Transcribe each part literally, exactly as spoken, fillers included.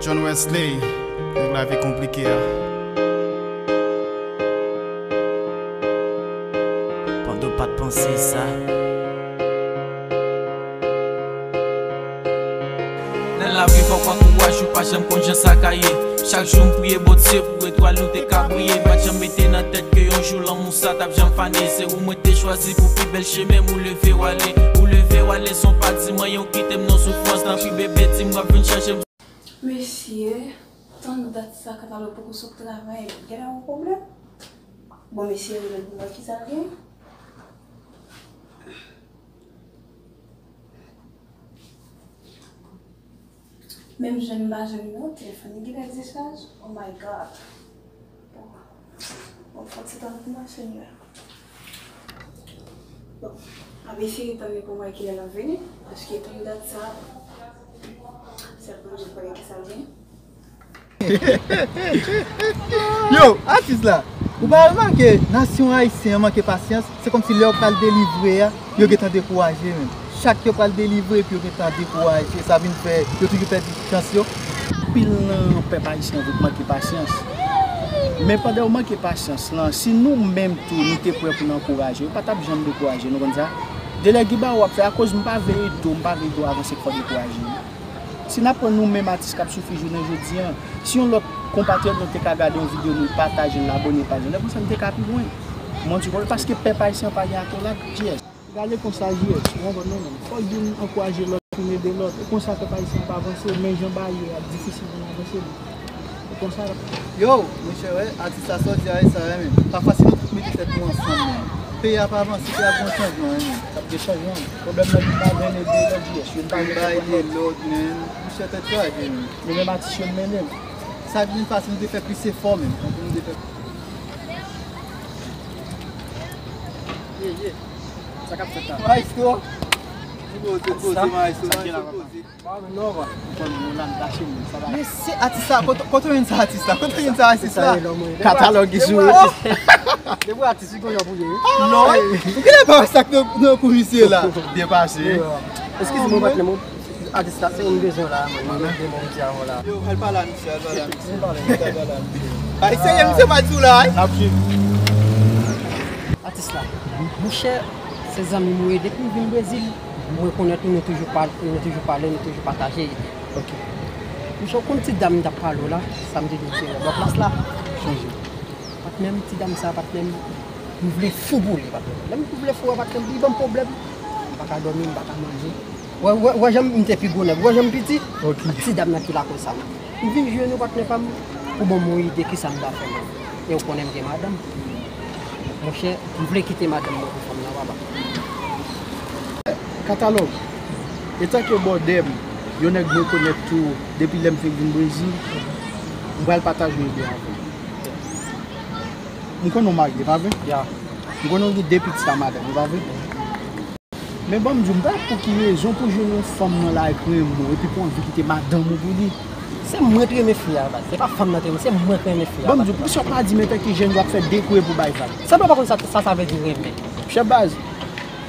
John Wesley, nèg lavi konplike a. Pandan w pa t panse sa. Nan lavi fòk w ankouraje, ou pa janm konn jan sa ka ye. Chak jou m priye Bondye pou etwal nou te ka briye. Pa t janm mete nan tèt ke yon jou lanmou sa t ap janm fane. Se ou mwen te chwazi pou pi bèl chemen m. Ou leve w ale, ou leve w ale san w pa di m anyen, ou kite m nan soufrans. Tanpri bebe, di m w ap vin chache m. Mesye, tann dat sa Katalòg poko sot travay, genlè yon pwoblèm. Bon, mesye rele pou wè kisa l gen. Menm jwenn m pa jwenn nimewo telefòn li, genlè l dechaj. Oh my God. Bon, bon, fòk se tann pou mwen, Senyè. Bon, m ap eseye tann li pou m wè kilè l ap vini, paske tann dat sa, sèl Bondye konnen kisa l gen. Yo, atis la, ou pa remake nasyon ayisyen an manke pasyans? Se kòmsi lè yo pral delivre a, yo gentan dekouraje menm. Chak yo pral delivre, epi yo gentan dekouraje. Sa vin fè yo toujou pèdi chans yo. Anpil nan pèp ayisyen an vin manke pasyans. Men pandan yo manke pasyans lan, si nou menm tou, nou te prè pou n ankouraje yo, yo pa t ap janm dekouraje, nou konn sa? De lè Guy Barreau ap fè, akoz m pa veye do, m pa veye do avanse k fè yo dekouraje yo. Si n ap pran nou menm atis k ap soufri jounen jodi an, si yon lòt konpatriyòt nou te ka gade yon videyo nou, l pataje l, l abòne paj lan, lè konsa n te ka pi lwen. Mwen di w, paske pèp ayisyen an pa gen akolad, G S. Gade konsa G S, ou konprann mwen menm. Fòk youn ankouraje lòt, youn ede lòt. E konsa pèp ayisyen ap avanse, men jan bagay yo ap difisil pou n avanse. E konsa. Yo, monchè, wè, atis la sa w di a, e sa w renmen. Pafwa, si nou tout mete tèt nou ansanm, menm, peyi a pa avanse, peyi a ap gen chanjman, renmen. T ap gen chanjman. Pwoblèm nan, youn pa vin ede lòt, G S. Youn pa vin ede lòt, menm. Monchè, tèt chaje, menm. Men menm atis yo, m mennen l. Sa k vin pase, nou te fè plis efò, menm. Tankou nou te fè. Ye, ye. Sa k ap fèt la? Maestro. Poze, poze, maestro, maestro, poze. Mesye, atis la, kote, kote w jwenn sa, atis la? Kote w jwenn sa, atis la? Katalòg ki sou. Depi atis, li gon jan pou ye, wi. Non, ou genlè pa wè sa k nan, nan kou misye la. Byen pase. Eskize mwen, patnè, mwen, atis la, se ou m bezwen la, mwen, mwen, mwen, mwen, mwen, mwen, mwen. Yo, al pale a misye, al pale a misye, al pale a misye. Ay, serye, misye pa di w la, wi. N ap swiv. Atis la, monchè, se zanmi m ou ye depi m vin Brezil. Mwen rekonèt nou, nou toujou pa-, nou toujou pale, nou toujou pataje. Ok. Monchè, ou konn ti dam m t ap pale w la, sa m te di w se lòt plas la. Chanje. Patnè m, ti dam sa, patnè m, m vle fou pou li, patnè m. Lè m vle fou a, patnè m, li ban m pwoblèm. M pa ka dòmi, m pa ka manje. Wè, wè, wè jan m te pi gwo nèg, wè jan m piti. Ok. Ti dam nan ki lakòz sa, man. M vin jwenn ou, patnè pa m, pou ban m yon ide kisa m ta fè, man. E ou konnen m gen madanm. Monchè, m vle kite madanm mwen pou fanm nan, papa. Katalòg. Etanke bòdè m, yon nèg m rekonèt tou depi lè m fin vin Brezil, m pral pataje yon ide avè w. M konnen w marye, pa vre? Ya. M konnen w gen de pitit a madanm ou, pa vre? Men ban m di w, m pa wè pou ki rezon pou jwenn yon fanm nan lari k renmen w epi pou anvi kite madanm ou pou li. Se mwen k renmen fi a, baz. Se pa fanm nan k renmen, se mwen k renmen fi a, baz. Ban m di w, poukisa w pa di m etanke jèn w ap fè de kouri pou bay vag? Sa w pa konn sa, sa, sa vle di renmen. Chèf baz,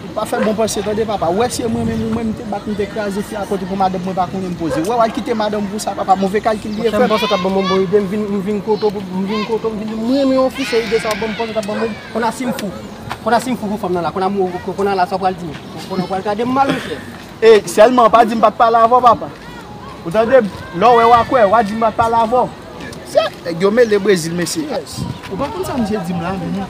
ou pa fè bon panse, tande papa. Ou wè si e mwen menm ou mwen, m te bat, m te kraze fi a kote pou madanm mwen pa konnen m poze. Ou wè w al kite madanm pou sa, papa, move kalkil li ye, frè m. Monchè, m panse w t ap ban m yon bon ide, m vin, m vin kote w, m vin kote w, m vin di m renmen yon fi, se ide sa w ban m, panse w t ap ban m. Konn a si m fou. Konn a si m fou pou fanm nan la, konn a m, konn a la sa w pral di m. Konn a w pral gade m mal, monchè. E, sèlman, pa di m pa t pale avè w, papa. Ou tande m? Lè w wè w a kwè, w a di m pa t pale avè w. Se, nèg yo mele Brezil, mesye. Yes. Ou pa konn sa misye di m la, menm.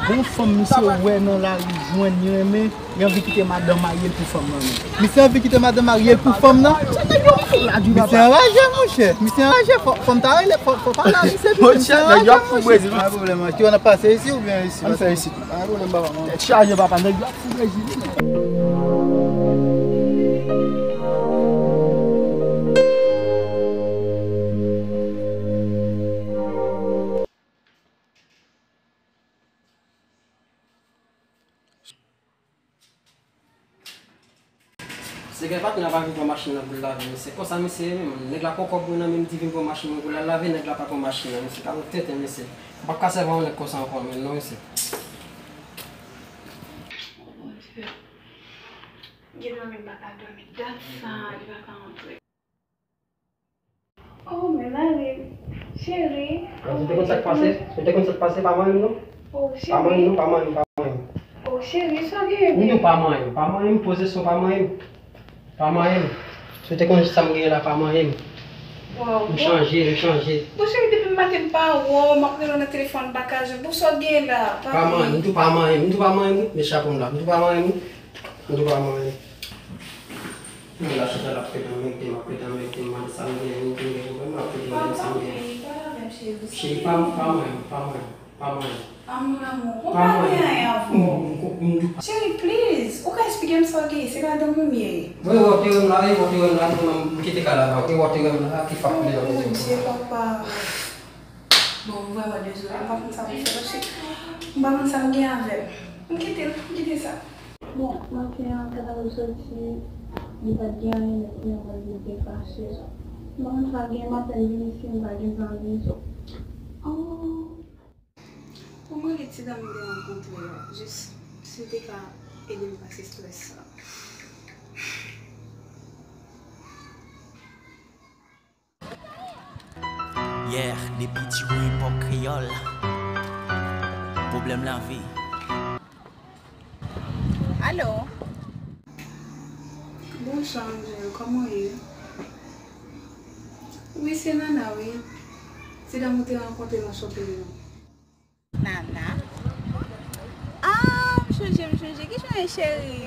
Gon fanm misye wè nan lari, jwenn, li renmen, li anvi kite madanm, marye l pou fanm nan, menm. Misye anvi kite madanm, marye l pou fanm nan? Se nèg yo fou la, di papa. Misye anraje, monchè. Misye anraje. Fò, fò m ta rele, fò, fò pale a misye. Monchè, nèg yo ap fou Brezil. Pa gen pwoblèm, non. Ki w ap pase isi oubyen isi? Ann fè isi. Pa gen pwoblèm, papa, man. Tèt chaje, papa, nèg yo ap fou Brezil. Se gen patnè a pa vin pran machin nan pou l lave, mesye. Konsa misye ye menm. Nèg la pran kòb mwen nan men m, di vin pran machin mwen pou l al lave, nèg la pa pran machin nan, mesye. Talon tenten, mesye. M p ap ka sèvi a yon nèg konsa ankò, men non, mesye. Bondye. Gen dòmi m pa ka dòmi. Dat sa, li pa ka antre. Oh, Mari, cheri. Ou te konn sa k pase? Ou te konn sa k pase? Pa manyen m non. Oh, cheri. Pa manyen m non, pa manyen m, pa manyen m. Oh, cheri, sa w gen? M di w pa manyen m, pa manyen m, pozisyon pa manyen m. Pa manyen m. Si w te konn sa m gen la, pa manyen m. Wow. M chanje, m chanje. Bon, cheri, depi maten m pa wè w, m ap rele w nan telefòn, m pa ka jwenn. Bon, sa w gen la? Pa manyen m, m di w pa manyen m, m di w pa manyen m, wi. Men chapo m la, m di w pa manyen m, wi. M di w pa manyen m. Mwen la chita la ap pete anmède m, ap pete anmède m, mande sa m gen, m di m gen pwoblèm, m ap pete mande sa m gen. Cheri, pa, pa manyen m, pa manyen m, pa manyen m. Amour, amour, ou pa gen anyen avè w. Cheri, please, ou ka eksplike m sa w gen, se madanm ou m ye. Wi, wè w te wè m la, wi, wè w te wè m la, non, non, m kite kay la, wi, wè w te wè m la, ki fap li nan mezon. Oh, mon Dieu, papa. Bon, m vrèman dezole, m pa konn sa pou m fè, paske m pa konn sa m gen avè l. M kite l, m kite sa. Bon, maten an, sa ta dwe soti, li pa t gen anyen nèt, li anvan li te fache. M pa konn sa gen, m apèn vin isit, m pa gen zanmi, so. Oh. Pou mwen, li ti dam m te rankontre a, jis si w te ka ede m pase estrès sa. Yeah, depi ti boy pòp kreyòl. Pwoblèm lavi. Alo. Bonswa, Angel, kòman w ye? Wi, se Nana, wi. Ti dam ou te rankontre nan shopping nan. Nana? Ah, m sonje, m sonje. Kijan w ye, cheri?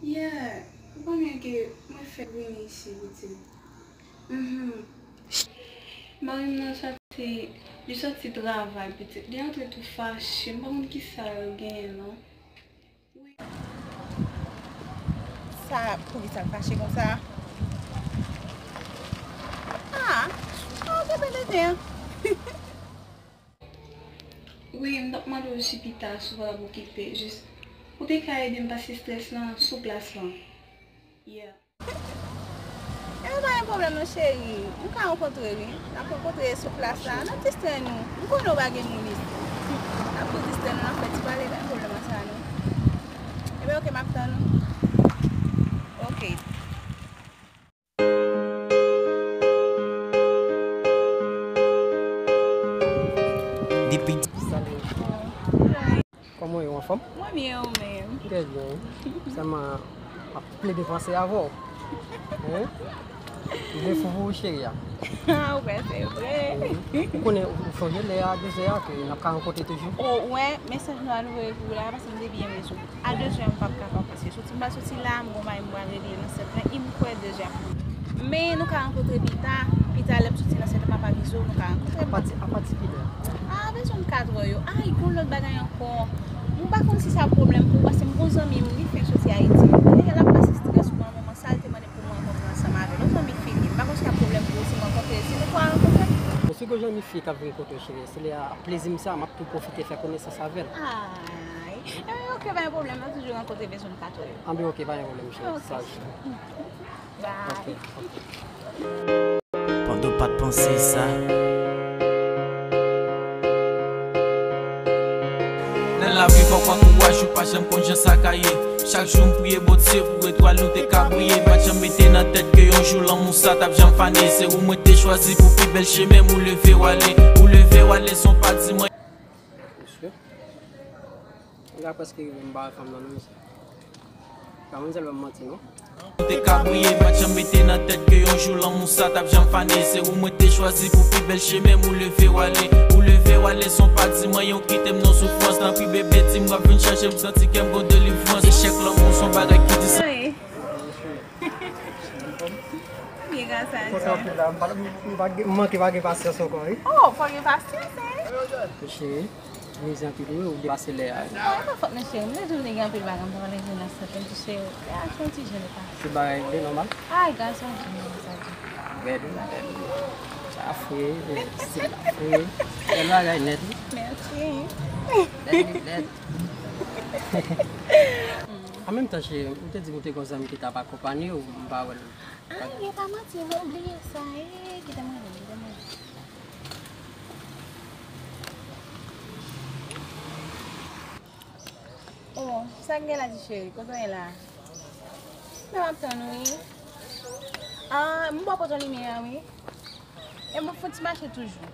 Yeah, ou konnen ke mwen fèk vini isi, pitit. Mhm. Mari m nan soti, li soti travay, pitit. Li antre tou fache, m pa konn kisa l genyen, non. Wi. Sa, poukisa l fache konsa? Ah, ah, ok, bèl ide. Wi, m t ap mande w si pita, si w pa t ap okipe, jis, ou te ka ede m pase estrès lan sou plas lan. Yeah. E pa gen pwoblèm non, cheri. Nou ka rankontre, wi. N ap rankontre sou plas la. N ap distè nou. M konnen w pa gen moun isit. N ap tou distè nou, n ap fè ti pale, pa gen pwoblèm ak sa, non. Ebyen, ok, m ap tann ou. Ok. Depi Kòman w ye, w anfòm? Mwen byen, ou menm? M trè byen, wi. Sèlman, m ap plede panse avè w. Hein? M vle fou pou ou, cheri a. Ah, ou kwè se vre? Wi. Ou konnen, ou sonje lè a, de zè a, ke n ap ka rankontre toujou? O, ou wè, mesaj nou a nou voye pou ou la, paske m te byen bezwen w. A de zè, m p ap kapab, paske soti m pral soti la, m gon bagay m pral regle nan sèt lan, e m kwè de zè ap rive. Men nou ka rankontre pita, pita lè m soti nan sèt lan, m ap avize w, nou ka rankontre. Apati, apati kilè? A, bezwen m kat è yo. A, e gon lòt bagay ankò. M pa konn si sa pwoblèm pou ou, paske m gon zanmi m, li fenk soti Ayiti. Li, l ap pase estrès pou yon moman, sa l te mande pou m rankontre ansanm avè l. Yon zanmi fi li, m pa konn si sa pwoblèm pou ou, si m rankontre l, si nou twa rankontre. Bon, si gon zanmi fi k ap vin kote w, cheri, se lè a plezi m sa, m ap tou pwofite fè konesans avè l. Ay, eh, ok, pa gen pwoblèm, m ap toujou rankontre bezwen m kat è yo. Anben, ok, pa gen pwoblèm, cheri. Ok. Saj. Bye. Ok, ok. Pandan w pa t panse sa. Nan lavi, fòk w ankouraje, ou pa janm konn jan sa ka ye. Chak jou m priye Bondye pou etwal nou te ka briye. M pa t janm mete nan tèt ke yon jou lanmou sa t ap janm fane. Se ou mwen te chwazi pou pi bèl chemen m. Ou leve w ale, ou leve w ale, se yon pa di mwen. Mesye, m ta prèske rive m pa wè fanm nan non, mesye. Pa manzè l ban m manti non. Ou te ka briye, m pa t janm mete nan tèt ke yon jou lanmou sa t ap janm fane. Se ou mwen te chwazi pou pi bèl chemen m. Ou leve w ale, ou leve w ale, se yon pa di mwen yon kite m nan soufrans. Tanpri bebe, di m w ap vin chache m, santi kè m gon delivrans. Echèk lanmou se yon bagay ki di sa. Wi. Byen, gras a Dye. Kontan anpil la, m pa, m pa, m manke pa gen pasyans ankò, wi. Oh, fò gen pasyans, hein? Cheri. Mizè anpil wi, ou depase lè a. Non, e pa fòt mwen cheri, m te di w te gen anpil bagay m t ap regle nan sèt lan, ti cheri. Te achte yon ti jan de pase. Tout bagay regle nòmal? Ay, gras a Dye, gras a Dye. Bèl wi, bèl wi. Sa fre, stil la fre. Bèl bagay nèt wi. Mèsi. Bèl wi, nèt. An menm tan, cheri, ou te di m ou te gen yon zanmi ki t ap akonpanye w, m pa wè l. Ah, e pa manti, mwen bliye sa. Eh, kite mwen ale, kite mwen ale. Oh, sa k gen la, ti cheri? Kote w ye la? Men m ap tann ou, wi. Ah, m bò poto limyè a, wi. E m ap fè ti mache toujou.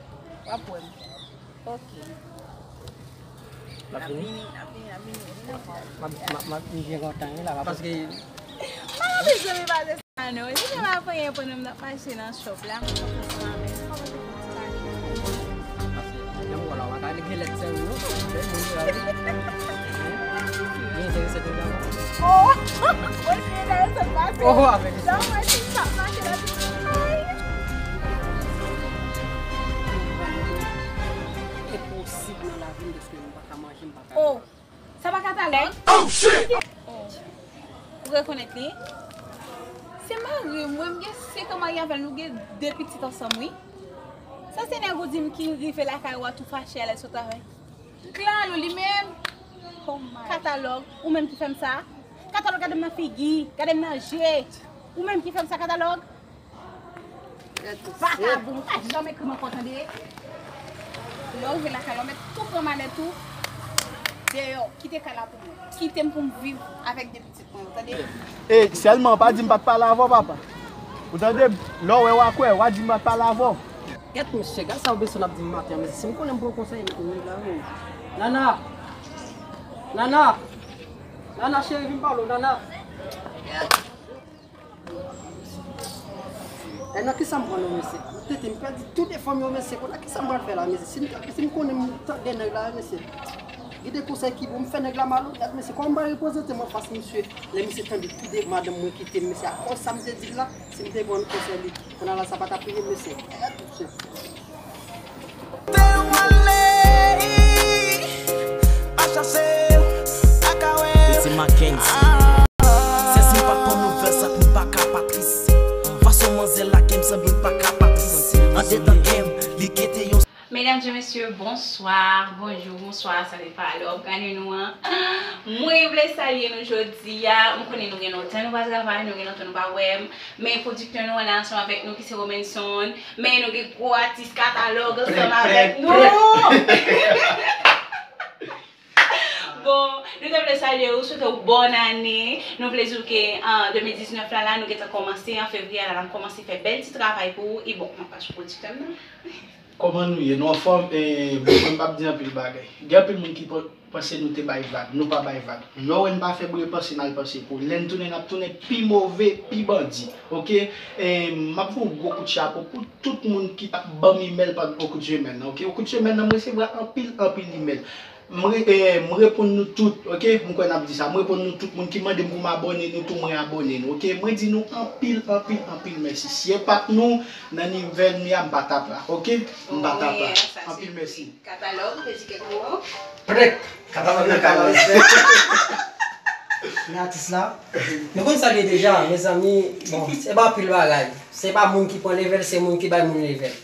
W ap wè m. Ok. L ap vini? L ap vini, l ap vini, l ap vini. M ap, m ap, m ap, m byen kontan, wi, la, paske m pa bezwen, m pa bezwen. Ah non, li te pa fè anyen pandan m t ap mache nan shop la, mwen kontan sa, men kòman se fè ti pale? Paske, lè m wè la, w pa ka gen lèt sèvi, non? Lè moun yo la, wi. Li enterese deja, non? Oh! Mwen te enterese pase. Oh, avèk sa. Lè mwen te sa, mache la, ti ay! Enposib nan lavi m, deske m pa ka manje, m pa ka bwè. Oh! Sa pa katalòg? Oh, shit! Oh. Ou rekonèt li? Se mari m, wi, m gen senk an marye avè l, nou gen de pitit ansanm, wi. Sa se nèg ou di m ki rive lakay ou a tou fache alè sou travay. Glan ou li menm? Oh my. Katalòg, ou menm ki fè m sa? Katalòg, gade m nan figi, gade m nan je. Ou menm ki fè m sa, katalòg? Vakabon, ou pa janm ekri m ankò, tande? Lè w rive lakay la, w mèt tou pran malèt ou deyò. Kite kay la pou mwen. Kite m pou m viv avèk de pitit mwen yo, tande? E, sèlman, pa di m pa t pale avè w, papa. Ou tande? Lè w wè, w a kwè, w a di m pa t pale avè w. Gèt, mesye, gad sa Wilson ap di m maten an, mesye. Si m konnen m pran konsèy, m konnen la, wi. Nana! Nana! Nana, cheri, vin pale w, Nana! E nan kisa m pran non, mesye? Tete, m pèdi tout enfò m yo, mesye. Kounye a kisa m pral fè la, mesye? Si m, si m konnen m tande nèg la, mesye. Gen de konsèy ki bon, m fè nèg la malonèt, mesye. Kòman m pral reprezante m anfas misye? Lè misye tande tout de madanm mwen kite m, mesye. Akoz sa m te di l la, si m te pran konsèy li, kounye a la sa pa t ap rive, mesye. Èt, mesye. Te w ale, a chase, a ka wè. Li se Mackenzie. Sèzi m pa konn ouvè zòt, m pa ka pa tris. Fason manzè lage m, zanmi, m pa ka pa tris. Andedan kè m, li kete yon Mesdames et messieurs, bonsoir, bonjou, bonswa, sa depann lè w ap gade nou an. Mwen vle salye nou jodi a. M konnen nou gen lontan nou pa travay, nou gen lontan nou pa wè m. Men pwodiktè nou an la ansanm avèk nou ki se Romenson. Men nou gen gwo atis Katalòg ansanm avèk nou. Bon, nou te vle salye w, swete w bòn ane. Nou vle di w ke an de mil diznèf la, la, nou gentan kòmanse, an fevriye la, n ap kòmanse fè bèl ti travay pou ou. E bon, m ap pase pwodiktè m nan. Kòman nou ye? Nou anfòm? E, bon, mwen m p ap di anpil bagay. Gen anpil moun ki pa- panse nou te bay vag. Nou pa bay vag. Lè w wè n pa fè bri, panse n al panse pou. Lè n tounen, n ap tounen pi move, pi bandi. Oke? E, m ap voye yon gwo kout chapo pou tout moun ki t ap ban m imèl pandan okout semèn nan. Oke? Okout semèn nan, m resevwa anpil, anpil imèl. M re-, e, m reponn nou tout, oke? M kwè n ap di sa. M reponn nou tout, moun ki mande m pou m abòne nou tou, mwen abòne nou, oke? Mwen di nou anpil, anpil, anpil mèsi. Si e pa t nou, nan nivèl m ye a, m pa t ap la, oke? M pa t ap la. Anpil mèsi. Katalòg, vle di kèk mo. Prèk! Katalòg nan kay la, respè. Men atis la. Nou konn sa l ye deja, mezanmi. Bon, se pa anpil bagay. Se pa moun ki pran level, se moun ki bay moun level.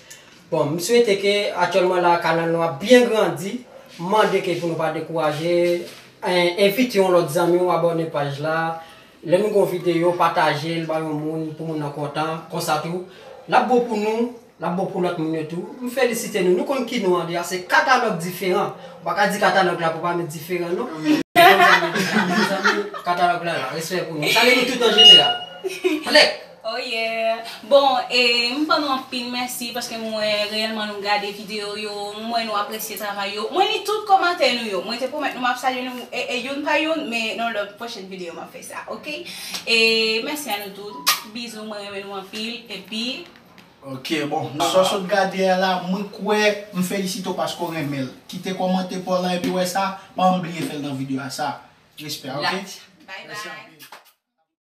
Bon, m swete ke aktyèlman la, kanal nou ap byen grandi. M mande ke pou nou pa dekouraje. En-, envite yon lòt zanmi w abòne paj la. Lè nou gon videyo, pataje l ba yon moun pou moun nan kontan. Konsa tou, l ap bon pou nou, l ap bon pou lòt moun yo tou. M felisite nou. Nou konn ki nou an deja, se Katalòg Diferan. Ou pa ka di Katalòg la pou pa met diferan, non. Mezanmi, Katalòg la la. Respè pou nou. Salye nou tout an jeneral. Plèk! Oh yeah. Bon, e, m ban nou anpil mèsi paske m wè reyèlman nou gade videyo yo, m wè nou apresye travay yo. Mwen li tout kòmantè nou yo. Mwen te pwomèt nou m ap salye nou, e, e, youn pa youn, men nan lòt pwochèn videyo m ap fè sa, oke? E mèsi a nou tout. Bizou, mwen renmen nou anpil. Epi. Oke, bon, sa w sot gade a la, mwen kwè m felisite w paske w renmen l. Kite kòmantè pa w lan epi w wè sa, pa bliye fè l nan videyo a sa. Respè, oke? Like. Bye bye. Mèsi anpil.